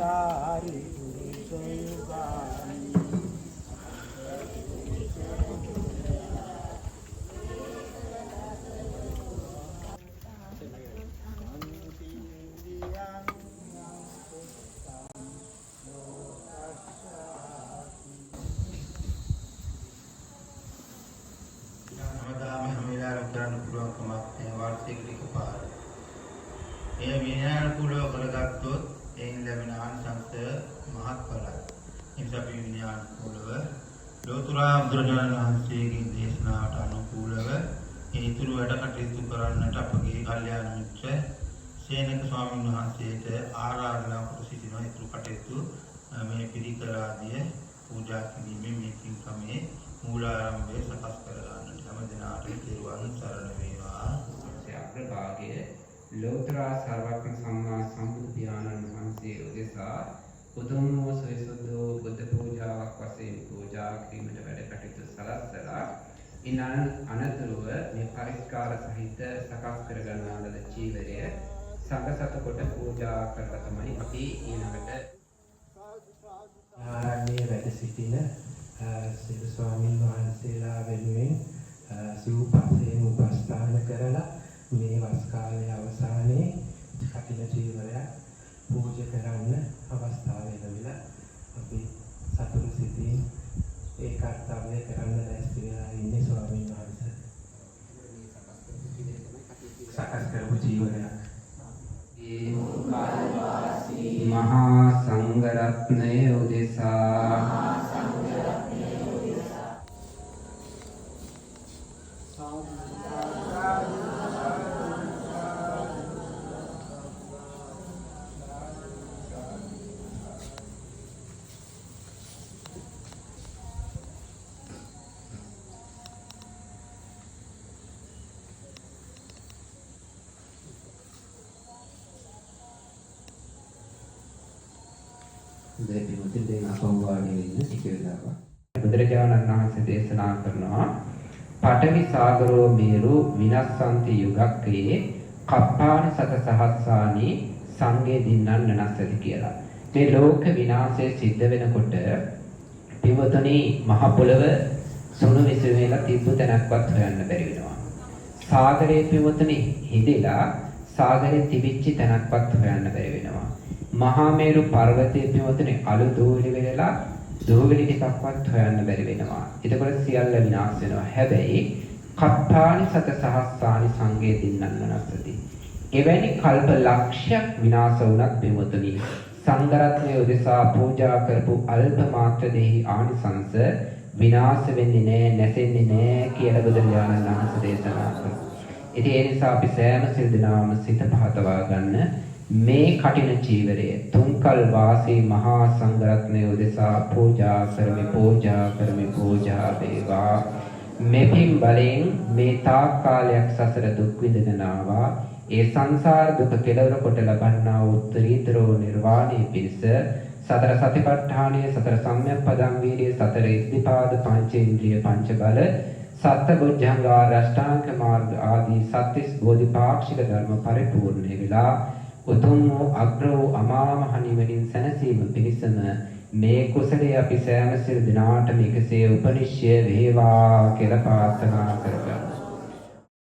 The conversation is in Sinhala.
චත්තාරි පුරිස යුගානි. හැමදාම හැම වෙලාවෙම කරන්න පුළුවන් කමක් නෑ, වර්ෂයකට එකපාර. එය විනයානුකූලව කරගත්තොත් එයින් ලැබෙන ආනිසංස මහත්ඵලයි. ඒ නිසා අපි විනයානුකූලව ලෝතර බුදුරජාණන් වහන්සේගේ දේශනාවට අනුකූලව ඒ ඉතුරු වැඩ කටයුතු කරන්නට අපගේ කල්යාණ මිත්‍ර සේනක ස්වාමීන් වහන්සේට ආරාධනා කොට සිටිනවා. ඉතුරු කටයුතු මේ පිරිකර ආදිය පූජා කිරීමෙන් මේ පින්කමේ මූලාරම්භය සකස් කර ගන්නට හැම දිනාටම තෙරුවන් සරණ වේවා. අග්‍රභාගය ලෝතර සර්වඥ සම්මා සම්බුදු පියාණන් වහන්සේ උදෙසා උතුම් වූ සවිසුද්ධ වූ බුද්ධ පූජාවක් වශයෙන් පූජා කිරීමට වැඩ කටයුතු සලස්සලා ඉන් අනතුරුව මේ පරිස්කාර සහිත සකස් කර ගන්නා ලද චීවරය සංඝ සතු කොට පූජා කරලා තමයි අපි ඊළඟට ආරණ්‍යයේ වැඩ සිටින සියලු ස්වාමින් වහන්සේලා වෙනුවෙන් සිව්පසයෙන් උපස්ථාන කරලා මේ වස් කාලයේ අවසානයේ කඨින චීවරයක් පූජා කරන්න අවස්ථාව ලැබිලා අපි සතුටු සිතින් ඒ කර්තව්‍ය කරන්න ලෑස්ති වෙලා ඉන්නේ ස්වාමීන් වහන්සේ. සකස් කරපු චීවරයක්. මහා සංඝරත්නය උදෙසා හොඳයි පින්වතුනි, දැන් අපව වාඩි වෙන්න ටික වෙලාවක්. බුදුරජාණන් වහන්සේ දේශනා කරනවා පඨවි සාගරෝ මේරු විනස්සන්ති යුගක්කේ කප්පානි සත සහස්සානි සංගේ දින්නන් නනස්සති කියලා. මේ ලෝක විනාශය සිද්ධ වෙනකොට පින්වතුනි, මහ පොළව සුණු විසු වෙලා තිබ්බ තැනක්වත් හොයන්න බැරි වෙනවා. සාගරයේ පින්වතුනි හිඳිලා සාගරේ තිබිච්ච තැනක්වත් හොයන්න බැරි වෙනවා. මහා මේරු පර්වතයේ පින්වතුනි අලු දූවිලි වෙලලා දූවිලි ටිකක්වත් හොයන්න බැරි වෙනවා. එතකොට සියල්ල විනාශ වෙනවා. හැබැයි කප්පානි සත සහස්සානි සංගේ දින්නන් වනස්සති. එවැනි කල්ප ලක්ෂයක් විනාශ වුණත් පින්වතුනි, සංඝරත්නය උදෙසා පූජා කරපු අල්ප මාත්‍ර දෙහි ආනිසංස විනාශ වෙන්නේ නෑ, නැසෙන්නේ නෑ කියලා බුදුරජාණන් වහන්සේ දේශනා කළා. ඉතින් ඒ නිසා අපි සෑම සිල් දෙනාම සිත පහතවා ගන්න මේ කටින චීවරය තුන්කල් වාසී මහා සංඝරත්නය උදෙසා පූජා කරමි, පූජා කරමි, පූජා වේවා. මෙපින් බලයෙන් මේ තාක් කාලයක් සසර දුක් විඳගෙන ආවා. ඒ සංසාර දුක කෙලවර කොට ලබන්නා වූ උත්තරීතරෝ නිර්වාණය පිණිස සතර සතිපට්ඨානය, සතර සම්‍යක් පදම් වීරිය, සතර ඉද්ධිපාද, පංචේන්ද්‍රිය, පංච බල, සත්ත බොජ්ජංග, අෂ්ටාංග මාර්ග ආදී සත්‍තිස් බෝධිපාක්ෂික ධර්ම පරිපූර්ණ වෙලා උතුම් වූ අග්‍ර වූ අමා මහ නිවනින් සැනසීම පිණිසම මේ කුසලයේ අපි සෑම සියලු දෙනාටම එකසේ උපනිශ්චය වේවා කියලා ප්‍රාර්ථනා කරගමු.